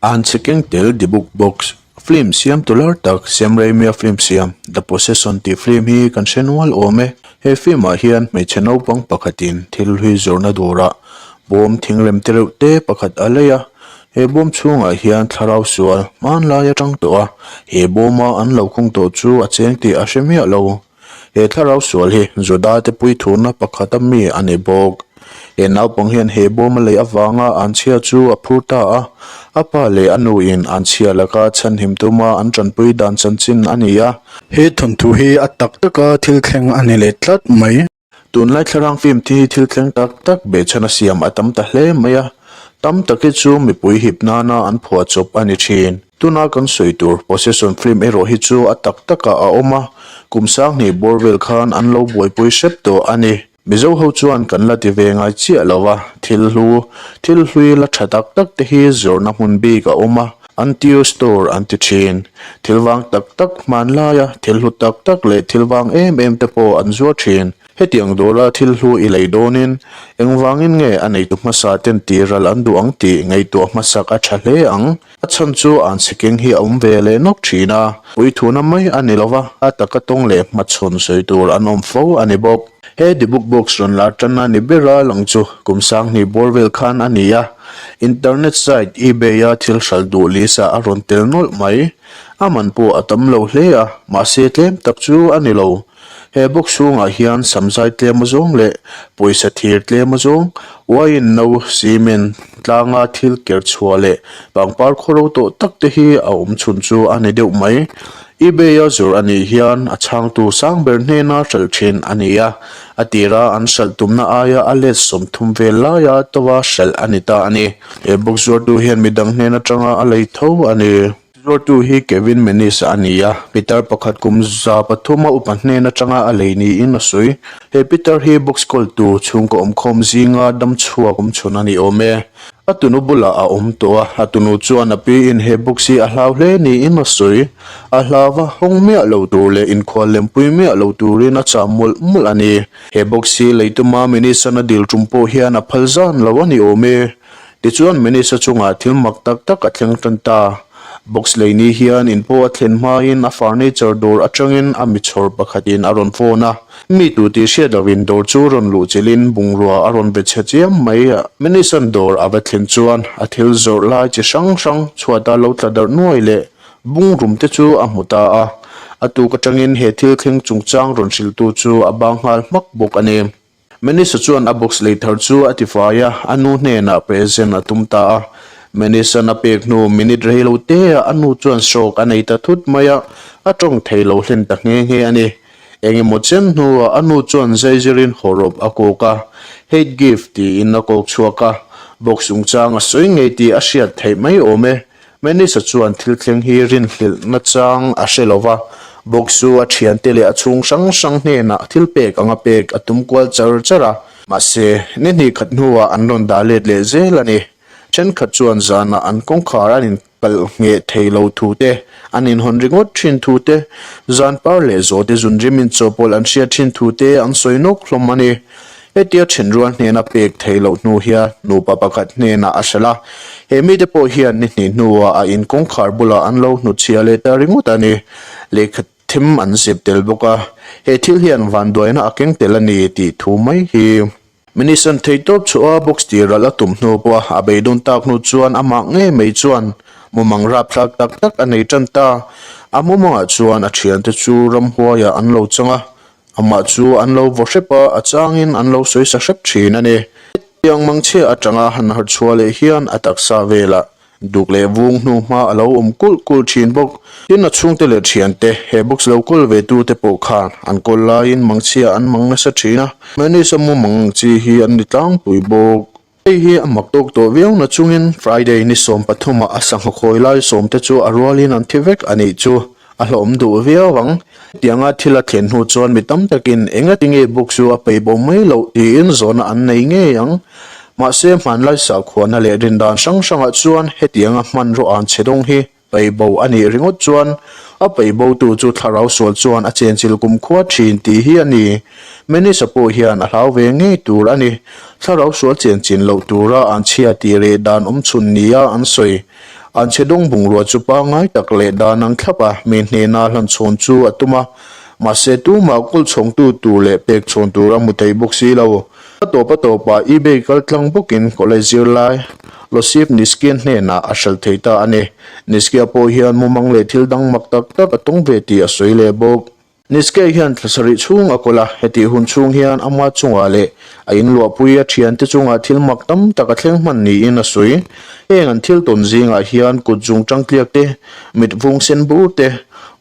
An chhe keng tel The Book Box film siam tu lar tak Sam Raimi-a film siam The Possession tih film hi kan hre nual awm e. He film ah hian hmeichhe naupang pakhatin thil hlui zawrhna dawrah bawm thingrem te reuh te pakhat a lei a. He bawm chhungah hian thlarau sual hmanlai atang tawh a, he bawma an lo khung tawh chu a cheng tih a hre miah lo. He thlarau sual hi Juda te puithurna pakhat a mi a ni bawk. He naupang hian he bawm a lei avanga an chhia chu a phur ta a, a pa leh a nu in an chhia laka chhanhim tuma an tanpui dan chanchin a ni a. He thawnthu hi a tak taka thil thleng a ni leh tlat mai. Tunlai thlarang film thi hi thil thleng tak tak behchhan a siam a tam ta hle mai a, tam tak hi chu mipui hip nana an phuah chawp a ni thin. Tuna kan sawi tur Possession film erawh hi chu a tak takah a awm a, kum sanghnih bawr vel khan an lo buaipui hrep tawh a ni. Mizo ho chuan kan la ti ve ngai chiah lo a, thil hlu, thil hlui la tha tak tak te hi zawrhna hmun bik a awm a, Antio store an ti thin. Thil vang tak tak hmanlaia thil hlu tak tak leh thil vang em em te pawh an zuar thin. Hetiang dawra thil hlu i lei dawnin engvangin nge a neitu hmasa ten tih ral an duh ang tih ngaihtuah hmasak a tha hle ang. A chhan chu an chhekeng hi a awm ve leh nawk thin a, puithuna mai a ni lova, a taka tawng leh hmachhawn sawi tur an awm fo a ni bawk. He The Book Box rawn lar tanna ni bera lang chu kum sanghnih bawr vel khan a ni a, internet site eBay-a thil hralh duh list ah a rawn tel nawlh mai. A man pawh a tam lo hle a, mahse tlem tak chu a ni lo. He box chhungah hian samzai tlem azawng leh pawisa thir tlem azawng, wine no, cement, tlanga thil ker chhuah leh pangpar khawro tawh tak te hi a awm chhun chu a ni deuh mai. eBay-a zawrh a nih hian a chhangtu sang ber hnena hralh thin a ni a, a tira an hralh tumna aia a let 30 vel laia tova hralh a ni ta a ni. He box zuartu hian midang hnen atanga a lei tho a ni. Zuartu hi Kevin Menis a ni a, pitar pakhat kum 300 a upa hnen atanga a lei niin a sawi. He pitar hi box kawltu chhungkaw awmkhawm zinga dam chhuak awm chhun a ni awm e. A tunu bulah a awm tawh a, a tunu chuan a piin he box hi a hlau hle niin a sawi. A hlau va hawng miah lo tur leh inkhual lempui miah lo turin a chah mawlh mawlh a ni. He box hi leituma Minister-na dil tum pawh hian a phal zan lo a ni awm e. Tichuan Minister chungah thil mak tak tak a thleng tan ta. Box lei ni hian in pawh a thlen hmain a furniture dawr atangin a mi chhawr pakhatin a rawn phone a. Mi tu tih hriat loin dawr chu rawn luh chilhin bungrua a rawn be chhe chiam mai. Minister dawr a va thlen chuan a thil zawrh lai chi hrang hrang chhuata lo tla darh nuai leh bungrum te chu a hmu ta a. A tuk atangin he thil thleng chungchang rawn hrilhtu chu a bang nghal hmak bawk a ni. Melissa chuan a box lei thar chu a tifai a, a nu hnenah present a tum ta a. Melissa-n a pek hnu minute rei lo te ah a nu chuan stroke a nei ta thut mai a, a tawng thei lo hlen ta nghe nghe a ni. Engemaw chen hnuah a nu chuan zaizirin hawrawp a kawk a, Hate gift tiin a kawk chhuak a, box chungchang a sawi ngei tih a hriat theih mai awm e. Melissa chuan thil thleng hi rinhlelh nachang a hre lo va, box chu a thiante leh a chhung hrang hrang hnenah thil pek anga pek a tum kual char char a. Mahse, ni hnih khat hnuah an rawn dah let leh zel a ni. Thenkhat chuan zanah an kawngkhar an inkalh ngheh thei lo thu te, an inhawn ringawt thin thu te, zan par leh zawhte zunrim inchawhpawlh an hriat thin thu te an sawi nawk hlawm a ni. Hetia thenrual hnena pek theih loh hnu hian nupa pakhat hnenah a hralh a, he mite pawh hian ni hnih hnuah a in kawngkhar bulah an lo hnutchhiah leh ta ringawt a ni. Lehkha them an zep tel bawk a, he thil hian vanduaina a keng tel a ni tih thu mai hi. Minister thei tawp chhuah a box tir ralh a tum hnu pawha a beidawn tak hnu chuan amah ngei mai chuan mumang rapthlak tak tak a nei tan ta. A mumangah chuan a thiante chu ramhuaiah an lo chang a, Amah chu an lo vaw hrep a, a changin an lo sawi sa hrep thin a ni. Hetiang mangchhia atanga han harh chhuah leh hian a taksa velah duk leh vung hnu hma a lo awm kulh kulh thin bawk. Tin, a chhungte leh thiante, he box lo kawl ve tute pawh khan an kawl laiin mangchhia an mang nasa thin a, Manis-a mumang ang chi hi an ni tlangpui bawk. Hei hi a mak tawk tawh viau na chungin Friday ni 13 ah a sangha khawi lai sawm te chu a rualin an thi vek a nih chu a hlawm duh viau ang. Hetianga thil a thlen hnu chuan mi tam takin engati nge book chu a peih bo mai loh tiin zawhna an nei ngei ang. Mahse hmanlai sakhuana leh rindan hrang hrangah chuan hetianga hmanraw an chhe dawng hi Peih bo a nih ringawt chuan a peih botu chu thlarau sual chuan a chenchil kumkhua thin tih hi a ni. Melissa pawh hian a hlau ve ngei tur a ni. Thlarau sual chenchin loh tura an chhia tih reh dan awm chhun nia an sawi. An chhe dawng bungrua chu pangngai tak leh dan ang thlap a mi hnena hlan chhawn chu a tum a, mahse tumah kawl chhawngtu tur leh pek chhawn tur a hmu thei bawk si lo. A tawp a tawpah eBay kal tlang bawkin college zirlai Losif Niskian hnenah a hralh thei ta a ni. Niskia pawh hian mumang leh thil dang mak tak tak a tawng ve tih a sawi leh bawk. Niske hian thla sarih chhung a kawl a, hetih hun chhung hian ama chungah leh a inluahpui a thiante chungah thil mak tam tak a thleng hman niin a sawi. Heng an thil tawn zingah hian kut zung tangtliak te, mit vung sen bur te,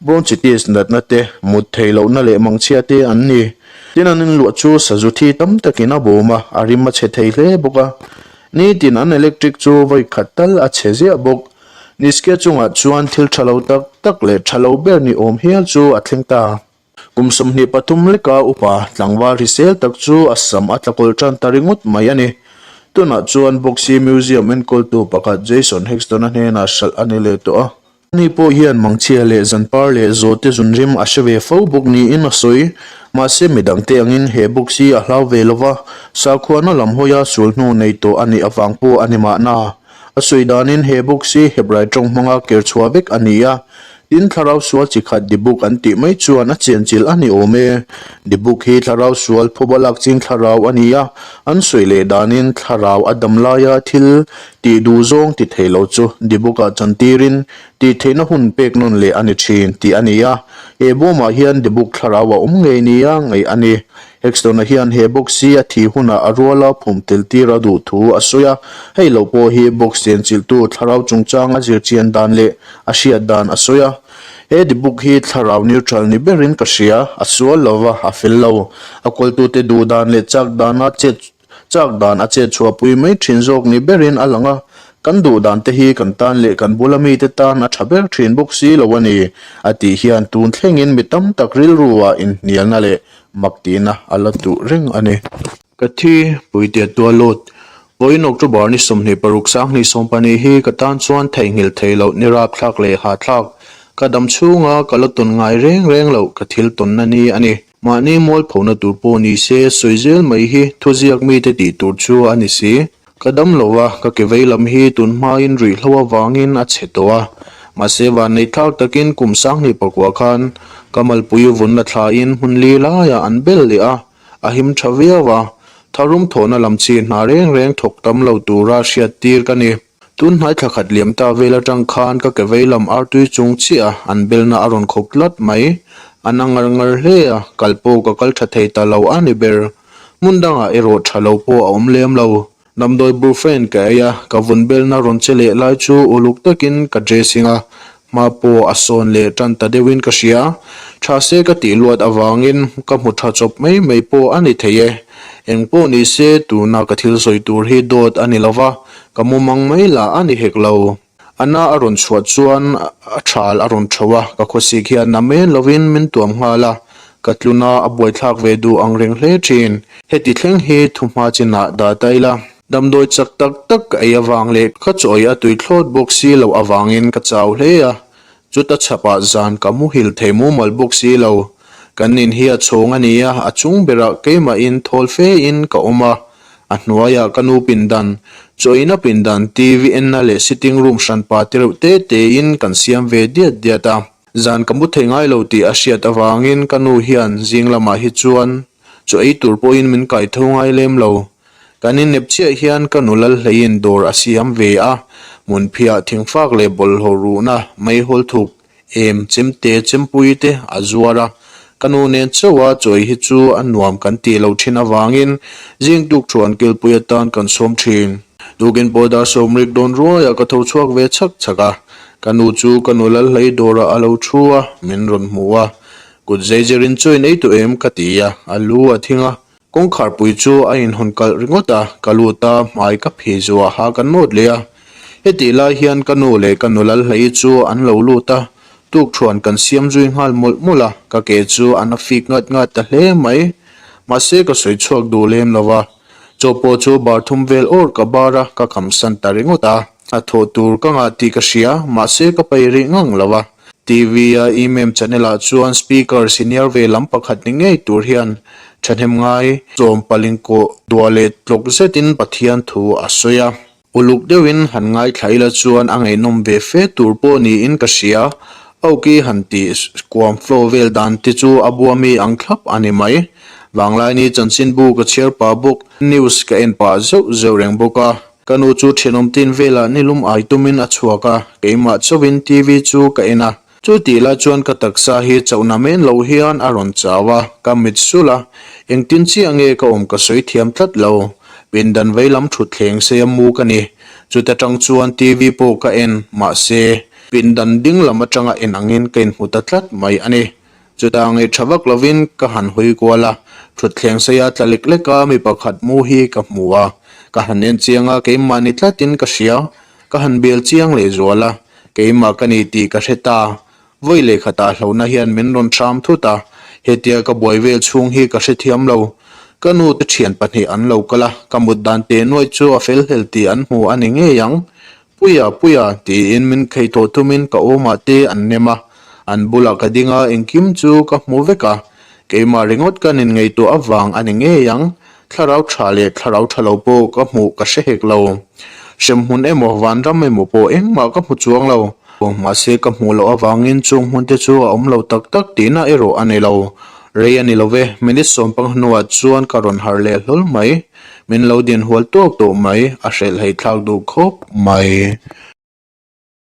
bronchitis natna te, mut theih lohna leh mangchhia te an ni. Tin an inluah chu sazu thi tam takin a bawm a, a rim a chhe thei hle bawk a. Nitin an electric chu vawi khat tal a chhe ziah bawk. Niske chungah chuan thil tha lo tak tak leh tha lo ber ni awm hial chu a thleng ta. Kum 23 leka upa tlangval hrisel tak chu a sam a tlakawlh tan ta ringawt mai a ni. Tunah chuan Boxy Museum enkawltu pakhat Jason Hexton-a hnenah hralh a ni leh tawh a. Ani pawh hian mangchhia leh zanpar leh zawhte zunrim a hre ve fo bawk niin a sawi. Mahse midangte angin he box hi a hlau ve lova, sakhuana lam hawia sul hnu nei tawh a nih avang pawh a ni mahna. A sawi danin he box hi Hebrai tawng hmanga ker chhuah vek a ni a, tin thlarau sual chi khat Dibuk an tih mai chuan a chenchilh a ni awm e. Dibuk hi thlarau sual phuba lak ching thlarau a ni a, an sawi leh danin thlarau a dam laia thil tih duh zawng ti thei lo chu Dibukah chantirin tih theihna hun pek nawn leh a ni thin tih a ni a, he bawmah hian Dibuk thlarau a awm ngei nia ngaih a ni. Hexton-a hian he box hi a thih hunah a ruala phum tel tir a duh thu a sawi a, hei lo pawh hi box chenchilhtu thlarau chungchang a zirchian dan leh a hriat dan a sawi a. He dibuk hi thlarau neutral ni berin ka hria, a sual lo va, a fel lo. A kawltute duh dan leh chak dana chet chak dan a chet chhuahpui mai thin zawk ni berin a lang a, kan duh dan te hi kan tan leh kan bula mite tan a tha ber thin bawk si lo a ni, a tih hian tun thlengin mi tam tak rilru ah inhnialna leh Mak tihna a la duh reng a ni. Ka thi, Puitea Tualawt, Vawiin October ni 26 2012 hi ka tan chuan theihnghilh theih loh ni rapthlak leh hahthlak, ka dam chhunga ka la tawn ngai reng reng loh ka thil tawnna ni a ni. Mahni mualphona tur pawh ni se sawi zel mai hi thuziak mite tih tur chu a ni si. Ka dam lo a, ka ke vei lam hi tun hmain ruihhlo avangin a chhe tawh a. Mahse vanneihthlak takin kum 2009 khan ka malpui vunna thlain hmun li laiah an bel leh a, a him tha viau a. Tharum thawhna lam chi hna reng reng thawk tam lo tura hriattir ka ni. Tun hnai thla khat liam ta vel atang khan ka ke vei lam artui chung chiah a an belna a rawn khawp tlat mai. A na ngar ngar hle a, kal pawh ka kal tha thei ta lo a ni ber. Hmun dangah erawh tha lo pawh a awm lem lo. Damdawi Brufen ka ei a, ka vun belna rawn che leh lai chu uluk takin ka dressing a, hma pawh a sawn leh tan ta deuhin ka hria. Tha se ka tih luat avangin ka hmu tha chawp mai mai pawh a ni thei e. Eng pawh ni se tuna ka thil sawi tur hi dawt a ni lova, ka mumang mai lah a ni hek lo. A na a rawn chhuah chuan a thal a rawn tho a, ka khawsik hian na men lovin min tuam nghal a, ka tluna a buaithlak ve duh ang reng hle thin. Heti thleng hi thuhma chinah dah ta ila, damdawi chak tak tak ka ei avang leh ka chawi a tui thlawt bawk si loh avangin ka chau hle a, chuta chhapah zan ka muhil thei mumal bawk si lo. Kan in hi a chhawng a ni a, a chung berah keimahin thawl fe in ka awm a, A hnuaiah ka nu pindan, chawina pindan, TV enna leh sitting room hranpa te reuh te tein kan siam ve diat diat a. Zan ka mu thei ngai lo tih a hriat avangin ka nu hian zing lamah hi chuan chaw ei tur pawhin min kai tho ngai lem lo. Kan innep chiah hian ka nu Lalhleiin dawr a siam ve a, hmunphiah thingfak leh bawlhhlawh ruhna meihawl thuk Em chemte chempui te a zuar a, ka nu nen chauh a chawi hi chu a nuam kan tih loh thin avangin zing tuk thuan kilpui atan kan sawm thin. Tukin pawh dar sawmrik dawn ruaiah ka tho chhuak ve chhak chhak a, ka nu chu ka nu Lalhlei dawrah a lo thu a, min rawn hmu a. Kut zeizerin chawi nei tawh em ka ti a, a lu a thing a, Kawngkharpui chu a inhawn kalh ringawt a, ka lut a, hmai ka phei zuah ha ka nawt leh a. Hetih lai hian ka nu leh ka nula hlei chu an lo lut a, tukthuan kan siam zui nghal mawlh mawlh a, ka ke chu an a fik ngat ngat ta hle mai. Mahse ka sawi chhuak duh lem lo va, chaw pawh chu bar thum vel awr ka bar a, ka khamsan ta ringawt a. A thawh tur ka ngah tih ka hria, mahse ka pai rih ngang lo va. TV a Imem channel ah chuan speaker senior ve lam pakhat ni ngei tur hian thahnem ngai sawm paling kawh duah leh tlawk zetin Pathian thu a sawi a. Uluk deuhin han ngaithla ila chuan a ngaihnawm ve fe tur pawh niin ka hria. Awki han tih kuam flow vel dan te chu a bua mi ang thlap a ni mai. Vanglaini chanchinbu ka chhiar pah bawk, news ka en pah zeuh zeuh reng bawk a. Ka nu chu thenawm tin velah nilum ai tumin a chhuak a, keimah chauhin TV chu ka en a. Chu tih lai chuan ka taksa hi chauhna men lo hian a rawn chau a, ka mit sulh a, engtin chiah nge ka awm ka sawi thiam tlat lo. Pindan vei lam thut thleng sei a mu ka ni. Chuta tang chuan TV pawh ka en, mahse, pindan ding lam atanga en angin ka inhmu ta tlat mai a ni. Chutah ngaih tha vak lovin ka han hawi kual a, thut thleng seia tla lek lek a mi pakhat mu hi ka hmu a. Ka han en chiang a, keimah ni tlatin ka hria. Ka han bial chiang leh zual a, keimah ka ni tih ka hre ta. Vawi leh khatah hlauhna hian min rawn hram thut a, hetia ka buai vel chhung hi ka hrethiam lo. Ka nu te thian pahnih an lo kal a, ka mut dan teh nuai chu a fel hlel tih an hmu a ni ngei ang. Puia, Puia, tiin min khei tawh tumin ka awmah te an nem a, an bulah ka ding a, engkim chu ka hmu vek a, keimah ringawt ka nin ngaihtuah avang a ni ngei ang, thlarau tha leh thlarau tha lo pawh ka hmuh ka hre hek lo. Hremhmun emaw vanram emaw pawh engmah ka hmu chuang lo. Mahse ka hmuh loh avangin chung hmun te chu a awm lo tak tak tihna erawh a ni lo. Rei a ni lo ve, minute sawmpang hnuah chuan ka rawn harh leh hlawl mai. Min lo din hual tawk tawh mai, a hrelh hei thlak duh khawp mai.